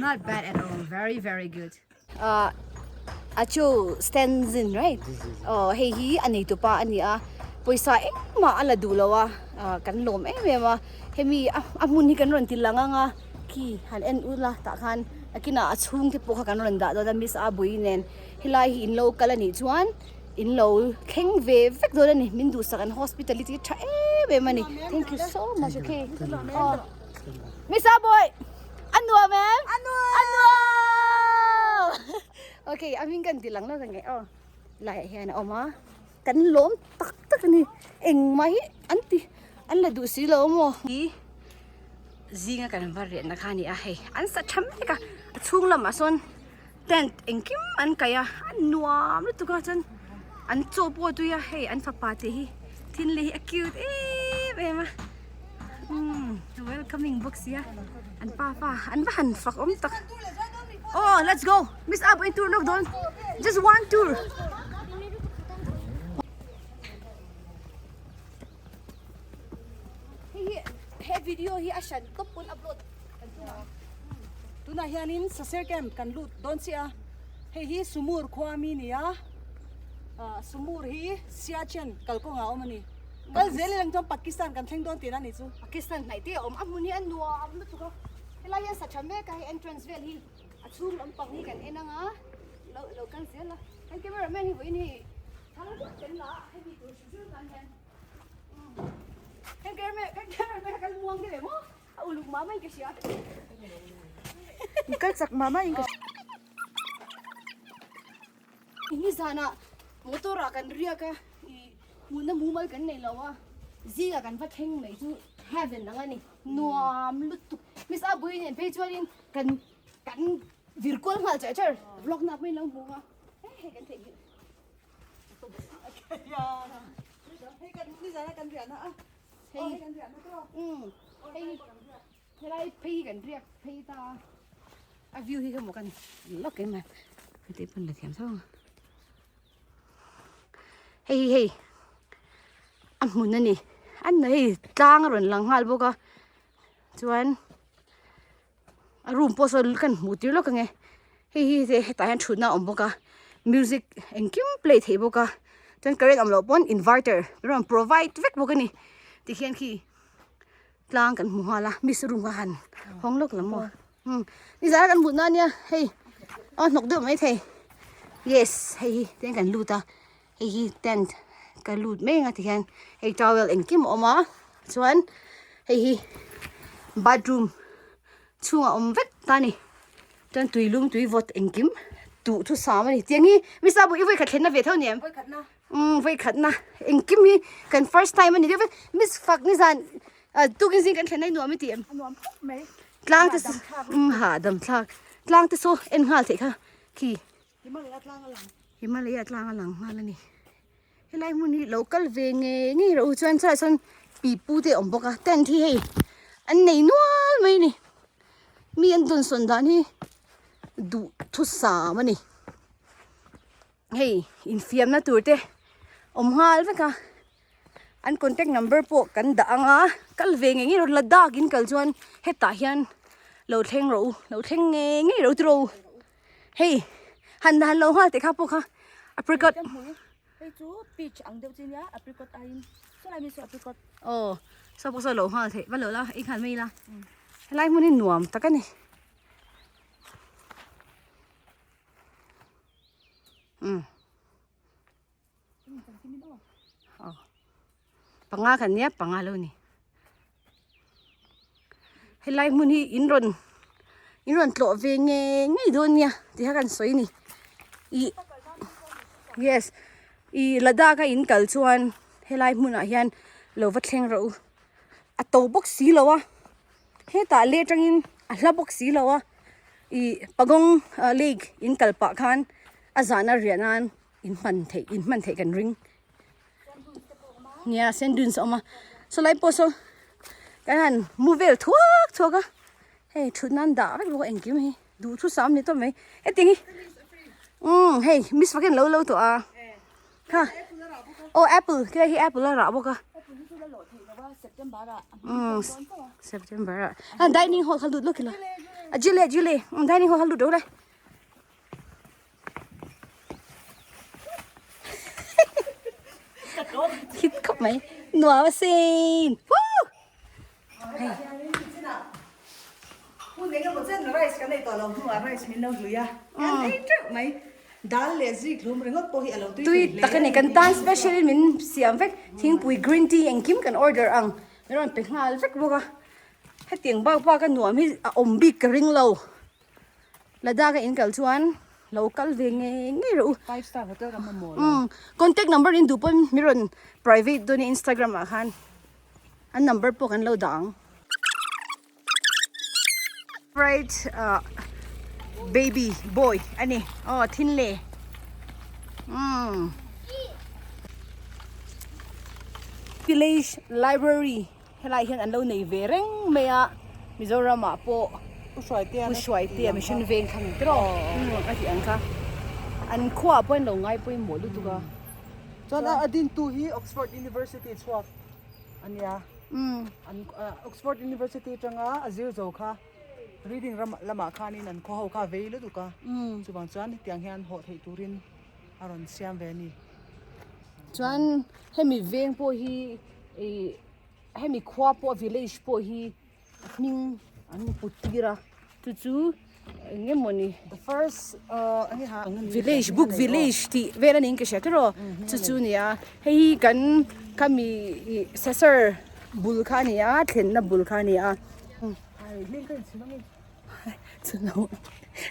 Not bad at all. Very very good. Uh, Achu Stanzin right? Oh, hei hi a nei tupa a ni a. Pawisa engmah a la duh lo a. Uh, kan lawm em em a. Hemi a hmun hi kan rawn ti lang anga khi han en ula tah khan nakinah a chhung te pawh kha kan rawn dah dawn a Miss Abui nen helai hi in lo kal a nih chuan in lo thleng ve vek dawn a ni min duhsak an hospitality tha em em a ni thank you so much okay aw Miss Abui a nuam em a nuam a nuam okay a hming kan ti lang lo ka nge aw laiah hian a awm a. Kan lawm tak tak a ni. Engmah hi an ti an la duh si lo maw? Hi zinga kan va riahna kha a ni a hei an sa tha mek a a chhung lamah sawn tent engkim an kaih a a nuam lutuk a chuan an chaw pawh a tui a hei an fapa te hi thinlei hi a cute em em a umm welcoming bawk sia an pa pa an va han fak awm tak oh let's go. Miss Abu in tour lawk dawn just one tour hei hi he video hi a hran tawp pawn upload kan tum ang tunah hianin saser camp kan lut dawn chiah a hei hi sumur khua ami ni a ah sumur hi siachen kalkawngah a awm a ni kal zel ilang chuan pakistan kan thleng dawn tihna a nih chu pakistan hnaih te a awm a hmun hi a nuam lutuk a helai hian sa tha mek a hei entrance vel hi. A chhung lampang hi kan en anga lo lo kal zel a kan camera man hi vawiin hei thal vek kan la a hemi tur hrim hrim tan hian kan camera kan camera man a kal muang deuh em aw a uluk mah mah in ka hria kal chak mah mah in ka hria. Nizanah motor ah kan riak a ih hmunna mumal kan nei lo a zingah kan va thleng mai chu heaven ang a ni nuam lutuk miss a bui nen phei chuanin kan kan vir kual nghal char char vlog na pawhin lo hmu a hei hei kan theih hei kan nizanah kan riahna a hei umm hei helai phei hi kan riak phei ta a a view hi kha maw kan lawk em a heti pawn la thiam tho ang hei hi hei a hmun a ni an hei tlang a rawn lang nghal bawk a chuan a room pawh saw kan hmuh tir lawk ang e hei hi te hetah hian thutna a awm bawk a music engkim play theih bawk a chuan current awm loh pawn inverter rawn provide vek bawk a ni tikhian khi tlang kan hmu nghal a miss room kha han hawng lawk lam maw umm nizan kan mutna ania hei a hnawk deuh maithei yes hei hi tiang kan lut a hei hi tent ka lut mai anga tikhian hei towel engkim a awm a chuan hei hi bathroom chhungah a awm vek ta a ni chuan tui lum tui vawt engkim duh thu sam a ni tiang hi miss a bu i vawikhat thlenna ve tho ni em umm vawikhatna engkim hi kan first time a ni deuh vek miss fak nizan ah tukin zing kan thlenna hi nuam i ti em tlang te umm hahdam thlak tlang te saw en nghal theih kha khi. Himalaya tlang a lang. Himalaya tlang a lang nghal a ni. Helai hmun hi lo kal ve ngei ngei rawh u chuan chulaiah chuan pipu te a awm bawk a tent hi hei an nei nual mai a ni. Mi an dawnsawn dan hi duh thusam a ni. Hei infiamna tur te awm nghal vek a an contact number pawh kan dah ang a kal ve ngei ngei rawh Ladakh in kal chuan hetah hian lo thleng rawh u lo thleng ngei ngei rawh u tiraw u. Hei han han lo nghal teh kha pawh kha apricot. Hei chu peach ang deuh chi nia apricot aiin saw lai mi saw apricot. Aw saw pawh saw lo nghal theih va lo la ei nghal mai ila helai hmun hi nuam tak a ni. Umm aw panga kan nia panga lo ni. Helai hmun hi in rawn in rawn tlawh ve ngei ngei dawn nia tih kha kan sawi a ni ih yes ih Ladakh a in kal chuan helai hmunah hian lo va thleng rawh u a to bawk si lo a hetah leh atangin a hla bawk si lo a ih Pangong lake in kal pah khan a zahna riah nan in hman theih in hman theih kan ring. Nia sand dunes a awm a sawlai pawh saw kan han mu vel thuak thuak a hei thut nan dah vek bawk a engkim hi duh thu sam ni tawp mai hetiang hi umm hei miss fakin lo lo tawh a kha aw apple khilai hi apple a rah bawk a umm september ah dining hall kha lut lawk ila. A jile jile um dining hall halu do le. Hit khop mai. Nuam asin. Woo! Hun eng emaw chen rice kan ei tawh lo hnuah rice min lo hlui a, kan ei teuh mai. Dal leh zik hlum ringawt pawh hi a lo tui Tui thei hle tak a ni, kan tan special in min siam vek. Thingpui green tea engkim kan order ang, min rawn pe nghal vek bawk a. Hetiang bak bak a nuam hi a awm bik ka ring lo. Ladakh a in kal chuan lo kal ve ngei ngei rawh u. Five star hotel kan mamawh lo. Contact number in duh pawn min rawn private dawn e Instagram ah khan. An number pawh kan lo dah ang. Right uh, baby boy ani oh thinle mm. Village library helai hian an lo nei ve reng mai a Mizoram ah pawh U Hruaitea U Hruaitea mission veng kha ni tawh a tih ang kha an khuaah pawh an lo ngai pawimawh lutuk a. Chuan a dintu hi Oxford University chhuak a nia. An Oxford University atanga a zir zo kha reading ram lamah khanin an khaw ho kha a vei lutuk a. Chuvang chuan hetiang hian hawh theih turin a rawn siam ve a ni. Chuan hemi veng pawh hi ih hemi khua pawh village pawh hi hming an put tir a chu chu eng emaw ni the first uh eng ha village book village tih vel a niin ka hria tiraw chu chu a ni a hei hi kan khami ih sesar bul kha a ni a thlenna bul kha a ni a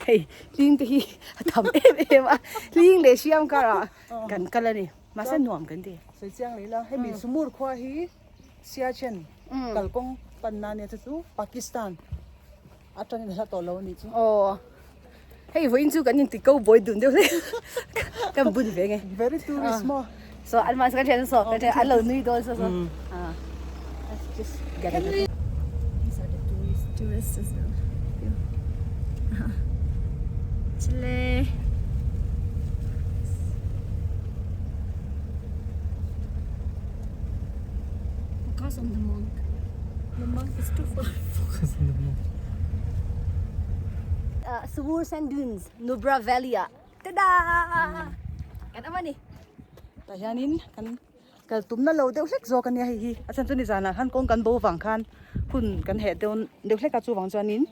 hei hling te hi a tam em em a hling leh hriam karah kan kal a ni mahse nuam kan ti. Sawi chiang leh ila hemi Sumur khua hi Siachen kalkawng panna nia chu chu Pakistan atangin a hla tawh lo a nih chu. Aw hei vawiin chu kan inti ko buai dun deuh hle kan bun ve nge. Very tourist maw. So an mahse kan thian saw kan thian an lo nui dawn saw saw. Ah let's just get it. These are the tourist tourists as well. Chile. Focus on the monk. The monk is too far. Focus on the monk. Uh, Sumur Sand Dunes, Nubra Valley ah. Tada! Kan awm a ni. Tah hianin kan kal tumna lo deuh hlek zawk a nia hei hi. A chhan chu ni zanah khan kawng kan bo vang khan hun kan heh dawn deuh hlek a chuvang chuanin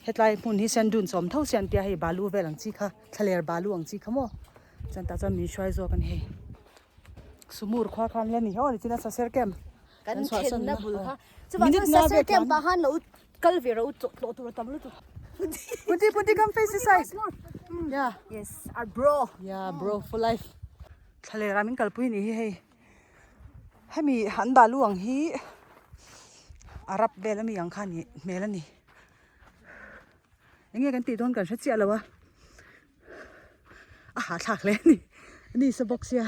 hetlai hmun hi sand dunes awm tho sian tia hei balu vel ang chi kha thlaler balu ang chi kha maw chuan tah chuan min hruai zawk a ni hei. Sumur khua khan hian ni hiau a ni chin a saser camp kan chhuahsan na bul kha chuvang chuan saser camp ah khan lo kal ve rawh u tlawh tur a tam lutuk. Punti punti come face this side. Yeah. Yes, our bro. Yeah, bro for life. Thlaler ah min kalpui ni hi hei. Hemi an balu ang hi Arab vel ami ang kha ni hmel a ni. Enge kan tih dawn kan hre chiah lo a. A hahthlak hle a ni ni sa bawk sia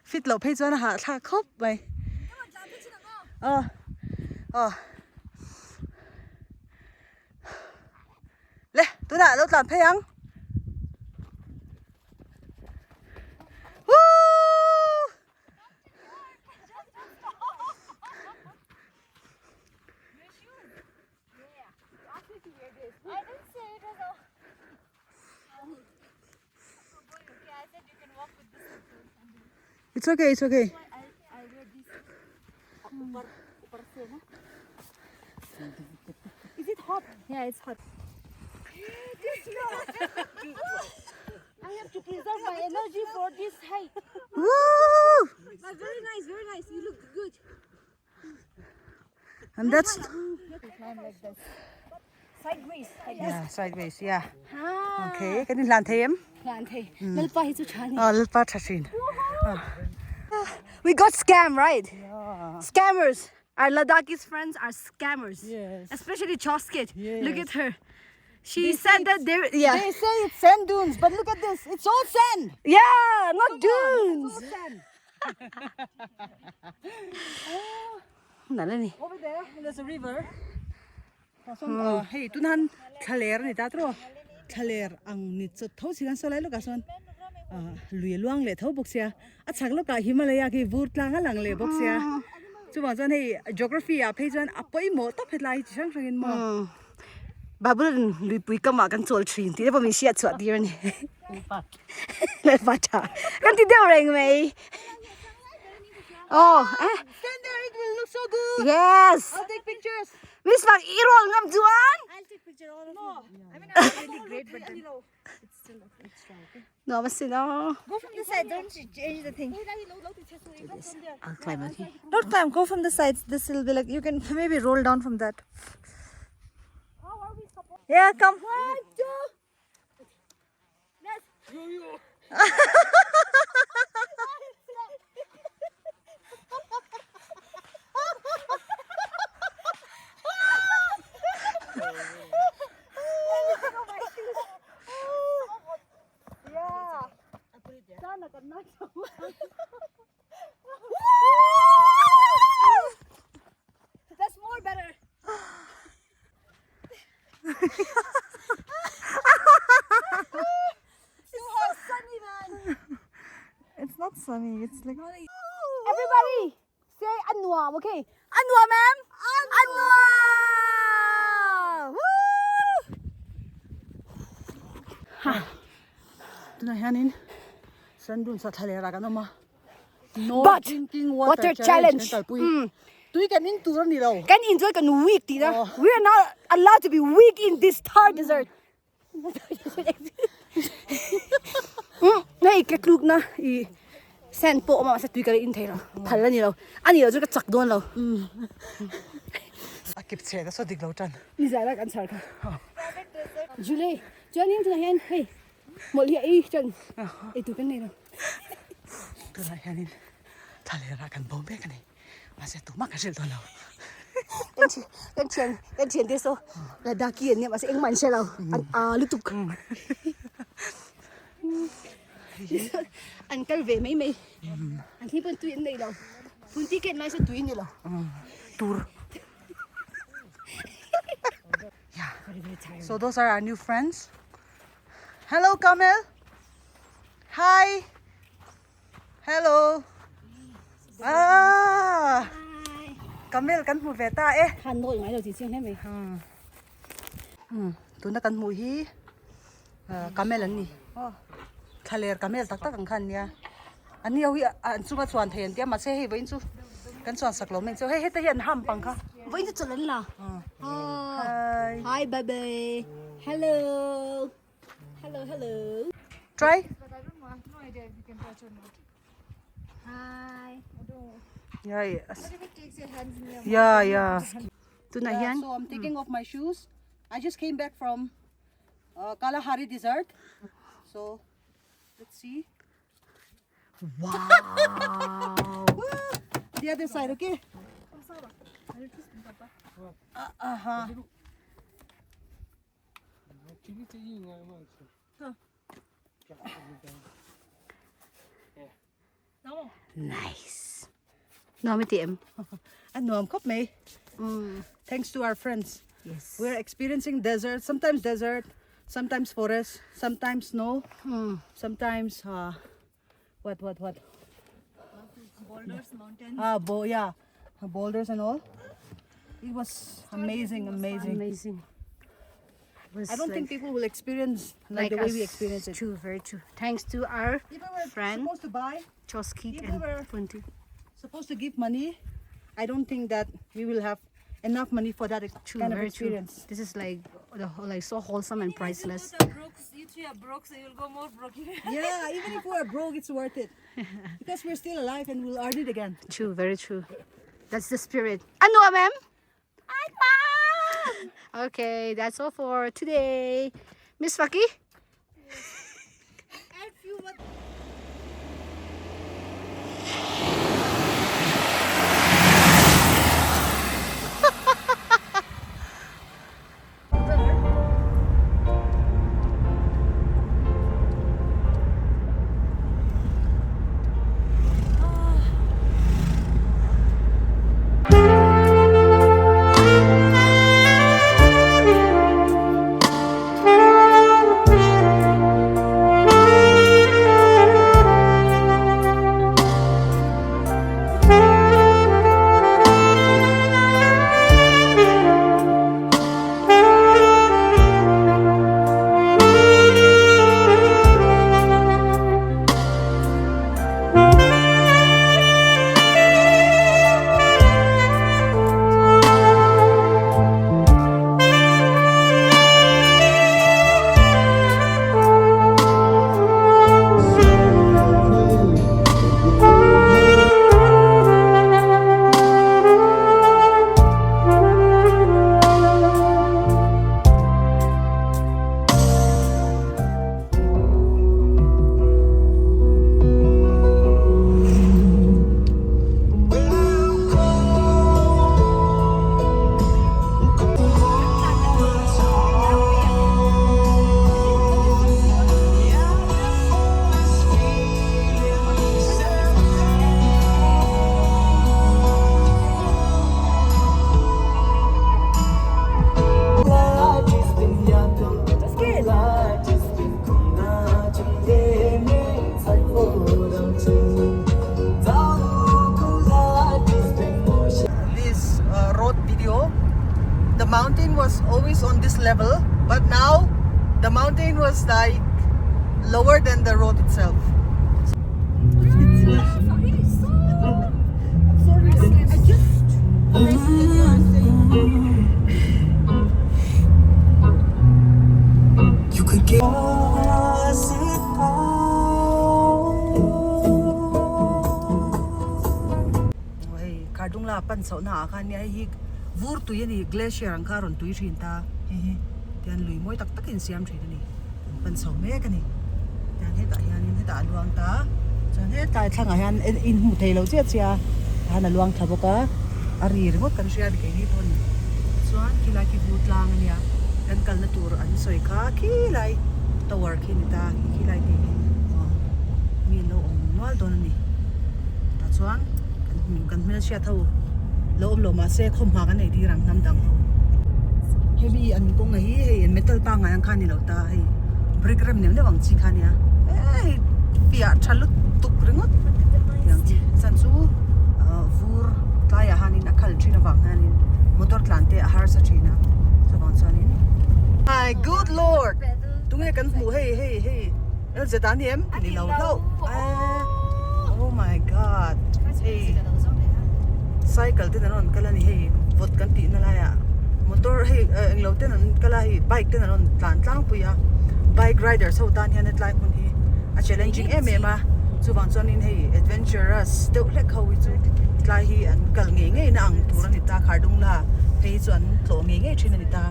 fit loh phei chuan a hahthlak khawp mai aw aw le tunah a lo tlan phei ang woo. It's okay, it's okay. Is it hot? Yeah, it's hot. I have to preserve my energy for this height. Woo! But very nice, very nice. You look good. And that's Sideways. Yeah, sideways, yeah. Ah. Okay, kan in hlan thei em? Hlan thei. Lalpa hi chu tha ni. Oh, lalpa tha thin. We got scam, right? Yeah. Scammers. Our Ladakhis friends are scammers. Yes. Especially Choskit. Yes. Look at her. She they said that there yeah. They say it's sand dunes, but look at this. It's all sand. Yeah, not Come dunes. On, it's all sand. Nala ni. Over there, there's a river. Uh, hei tun han thlaler ani ta tro thlaler ang ni chu tho si khan sawlai lawkah sawn ah lui luang leh tho bawk sia a chhak lawkah Himalaya khi vur tlang a lang leh bawk sia chuvang chuan hei geography ah phei chuan a pawimawh tawp hetlai hi chi hrang hrangin maw. Babul luipui kamah kan chawl thin tih te pawh min hriat chhuah tir a ni. Lalpa tha. Kan ti deuh reng mai. Oh, eh. Stand there, it will look so good. Yes. I'll take pictures. Miss Fak, i roll ngam chuan? I'll take picture all of you. I mean, I'm really great, but then it's still okay. It's strong, okay? Nuam a sin aw. Go from the side, don't change the thing. I'll climb okay. Don't climb, go from the sides. This will be like, you can maybe roll down from that. Yeah, come. One, two. That's more better. It's not sunny, it's like. Everybody, say Anuam, okay? Anuam, ma'am? Anuam! Woo! Tunah hianin sandun sa thla leh rak an awm a. No But, drinking water, water challenge. kan kalpui. Tui kan in tur a ni lo. Kan enjoy kan weak tih na. We are not allowed to be weak in this Thar desert. Hei ka tluk na i sand pawh awm a mahse tui ka la in thei lo. Phal a ni lo. A ni lo chu ka chak dawn lo. A kip chhe na saw dik lo tan. Ni zai la kan chhar kha. Julie, chuanin tunah hian hei mawlh hi a ei chuan ei tur kan nei lo. Tunah hianin thla leh rah kan bo mek a ni. Mahse tumah ka hrilh dawn lo. Kan thian kan thian kan thian te saw Ladakhi an nia mahse engmah an hre lo. An aa lutuk. An kal ve mai mai. An thli pawn tui an nei lo. Phun ticket lai saw tui a ni lo. Tur. Yeah. So those are our new friends. Hello Kamel. Hi. Hello. Ah. Kamel kan hmu ve ta e. Khan nawi ngai lo chi chiang hle mai. Hmm. Tuna kan hmu hi Kamel an ni. Oh. Thlaler Kamel tak tak ang kha an nia. An ni ho hi an chunga chuan thei an tia mahse hei vawiin chu kan chuan sak lo mai ang chu. Hei heta hi an ham pang kha. Vawiin chu chawlh an la. Hi. Hi baby. Hello. Hello hello. Try. But I don't know, I have no idea if you can touch or not. Hi. I don't. Yeah, yes. What if it takes your hands in your Yeah, yeah. Tunah hian. So I'm taking off my shoes. I just came back from uh, Kalahari Desert. So let's see. Wow. The other side, okay? Uh-huh. Nice. Nuam i ti em? A nuam khawp mai. Thanks to our friends. Yes. We're experiencing desert, sometimes desert, sometimes forest, sometimes snow, sometimes uh, what what what? Boulders, mountains. Ah, bo yeah, boulders and all. It was amazing, amazing. Amazing. Was I don't think people will experience like, the way we us. experience it. True, very true. Thanks to our People were friend supposed to buy, Choskit people and were- Funti. supposed to give money. I don't think that we will have enough money for that True, kind of very true. experience. This is like the whole, like so wholesome and priceless. You three are broke, so you'll go more broke. Yeah, even if we are broke, it's worth it because we're still alive and we'll earn it again. True, very true. That's the spirit. Ano, ma'am? Okay, that's all for today. Miss Faki? Add few more. was always on this level but now the mountain was like lower than the road itself. Hei Khardungla pan chhoh na ah khan nia hei hi vur tui a ni glacier ang kha a rawn tui thin ta hei hi tian lui mawi tak tak in siam thin a ni an pan chho mek a ni tian hetah hianin hetah a luang ta chuan hetlai thlangah hian in hmu thei lo chiah chiah a tahan a luang thla bawk a a ri ringawt kan hria a ni keini pawh a ni chuan khilai khi vur tlang a nia kan kalna tur an sawi kha khilai tower khi a ni ta khilai tih hi aw mi an lo awm nual dawn a ni tah chuan kan hmu kan hmelhriat ho lo awm lo mahse khawmhma kan nei tir ang hnam dang ho hemi an kawnga hi hei an metal pangngai ang kha a ni lo ta hei brick rem neuh neuh ang chi kha a nia hei fiah tha lutuk ringawt tiang chi chan chu ah vur tlaiah hianin a khal thin avang hianin motor tlan te a harsa thin a chuvang chuanin my good lord tunge kan hmuh hei hei hei Lz a ni em ni lo hlauh oh my god hei cycle ten an rawn kal a ni hei vawt kan tih na laiah motor hei englo ten an kal a hei bike ten an rawn tlan tlangpui a bike riders ho tan hian hetlai hmun hi a challenging em em a chuvang chuanin hei adventurous deuh hlek ho hi chu tlai hi an kal ngei ngei na ang tur a ni ta Khardungla phei hi chu an tlawh ngei ngei thin a ni ta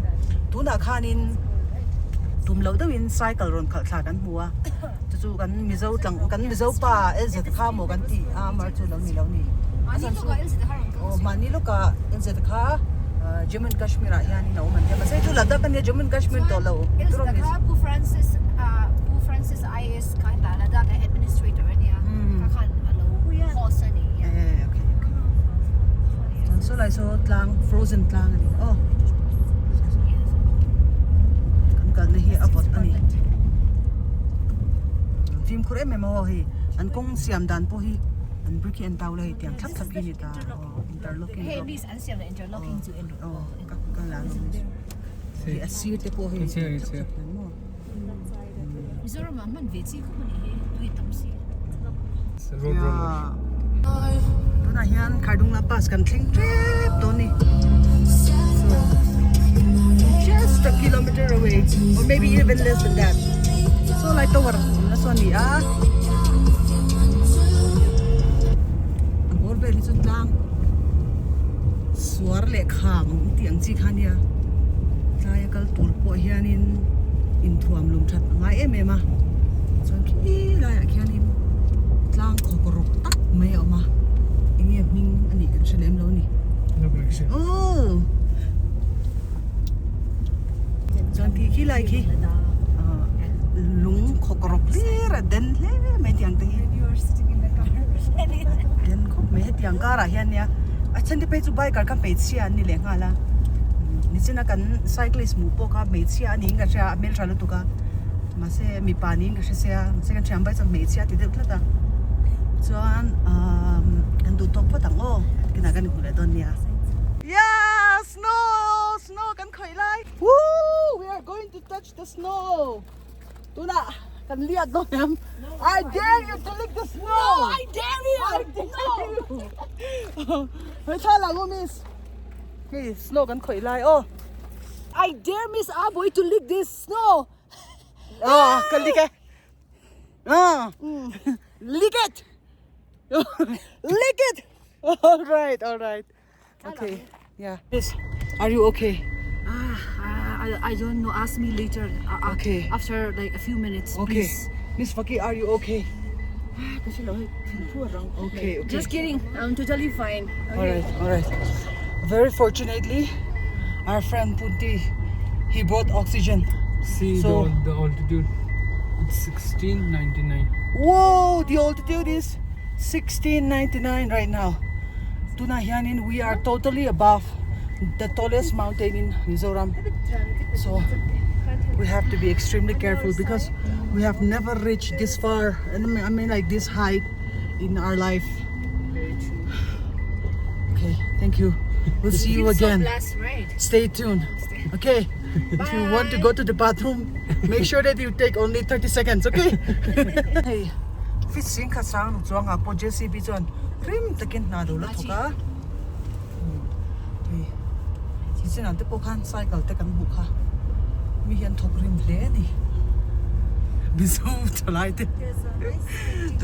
tunah khanin tum loh deuhin cycle rawn khalh thla kan hmu a chu chu kan mizo tlang kan mizo pa LZ kha maw kan tih a mar chu lo ni lo ni a chhan chu aw mahni lawkah LZ kha Jammu and Kashmir ah hianin a awm an tia mahse chu Ladakh ania Jammu and Kashmir tawh lo LZ kha Pu Francis ah Pu Francis IAS kha hetah Ladakh a administrator ania kha khan a lo host a ni eh okay okay chuan saw lai saw tlang frozen tlang a ni aw kan kalna hi a vawt a ni fimkhur em em a aw hei an kawng siam dan pawh hi an brick hi an tau la hei tiang thlap thlap hi a ni ta aw interlocking hei miss an siam interlocking chu en aw ka ka la hei a sir te pawh hei thlap thlap hian maw Mizoram ah hman ve chi khawp a ni hi tui tam si Road roller. Tunah hian Khardungla pass kan thleng tep dawn ni. So just a kilometer away or maybe even less than that. So lai tower na saw ni a. A bawr vel hi chu tlang suar leh kham tih ang chi kha nia. Tlai a kal tur pawh hianin inthuam lum that a ngai em em a chuan khi laiah khianin tlang khawk rawk tak mai a awm a enge hming a nih kan hre lem lo a ni aww chuan khi khi lai khi ahh lung khawk rawk hlir a den hle mai tiang te hi den khawp mai hetiang karah hian nia a then te phei chu biker kha hmeichhia an ni leh nghal a nichina kan cyclist hmuh pawh kha hmeichhia a niin ka hria a hmeltha lutuk a mahse mipa niin ka hre sia mahse kan thiam bai chuan hmeichhia a ti deuh tlat a chuan ahh kan duh tawk phawt ang aw kinah kan inhmu leh dawn nia. Yeah snow snow kan khawih lai woo we are going to touch the snow tunah kan liat dawn em I dare you to lick the snow no I dare you I dare you hmeichhia lang u miss hei snow kan khawih lai aw I dare miss Aboi to lick this snow ah ka lick e ah lick it lick it all right all right okay yeah miss are you okay ah I I don't know ask me later okay after like a few minutes okay miss Faki are you okay okay okay just kidding I'm totally fine okay. all right all right very fortunately our friend Punti he brought oxygen See so, the, the altitude it's 1699 whoa the altitude is 1699 right now tunah hianin we are totally above the tallest mountain in Mizoram so we have to be extremely careful because we have never reached this far and I mean like this height in our life okay thank you. We'll see you again. Stay tuned. Okay. If you want to go to the bathroom, make sure that you take only 30 seconds, okay? Hei fit sing khat sang ruk chuang ah pawh JCB chuan rim takin hna lo la thawk a hei nichin ah te pawh khan cycle te kan hmuh kha mi hian thawk rim hle a ni Mizo thalai te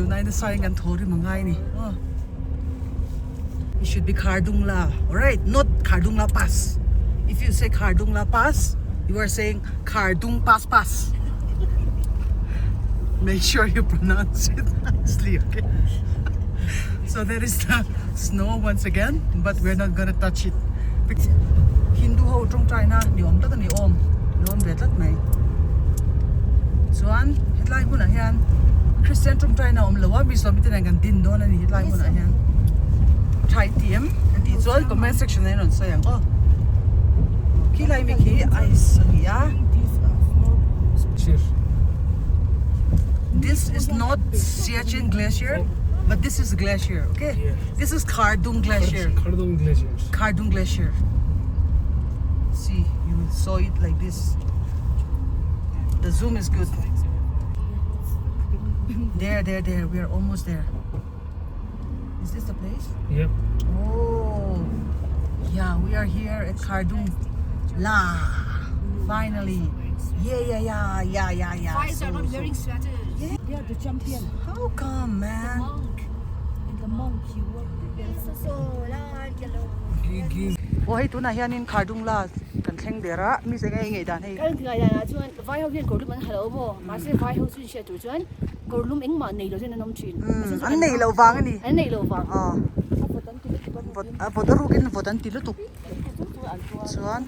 tunai nasa in kan thaw rim a ngai a ni aw it should be Khardungla alright not Khardungla pass if you say Khardungla pass you are saying Khardung pass pass make sure you pronounce it nicely okay so there is the snow once again but we're not gonna touch it Hindu ho tawngtai na ni awm tak a ni awm ni awm ve tlat mai chuan hetlai hmunah hian Christian tawngtai na awm lo a mi sawmi te nen kan din dawn a ni hetlai hmunah hian tha i ti em tih chuan comment section ah hian rawn sawi ang aw khilai mi khi ice a ni a this is not Siachen glacier but this is glacier okay this is Khardung glacier Khardung glacier Khardung glacier see you saw it like this the zoom is good there there there we are almost there is this the place yep oh yeah we are here at Khardung La finally yeah yeah yeah yeah yeah yeah Guys are not wearing sweaters. Yeah. They are the champion. How come, man? Monk. And the monk, he worked. Aw hei tunah hianin Khardung La kan thleng der a, mi enge i ngaihdan hei. Kan ngaihdan ah chuan vai ho hian kawrlum an ha lo maw? Mahse vai ho chu inhriat tur chuan kawrlum engmah nei lo chuan an awm thin. An nei loh vang a ni. An nei loh vang. Aw. Vawt a vawt a rukin vawt an ti lutuk. Chuan.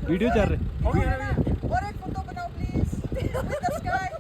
Video चल रहे और एक photo बनाओ please with the sky.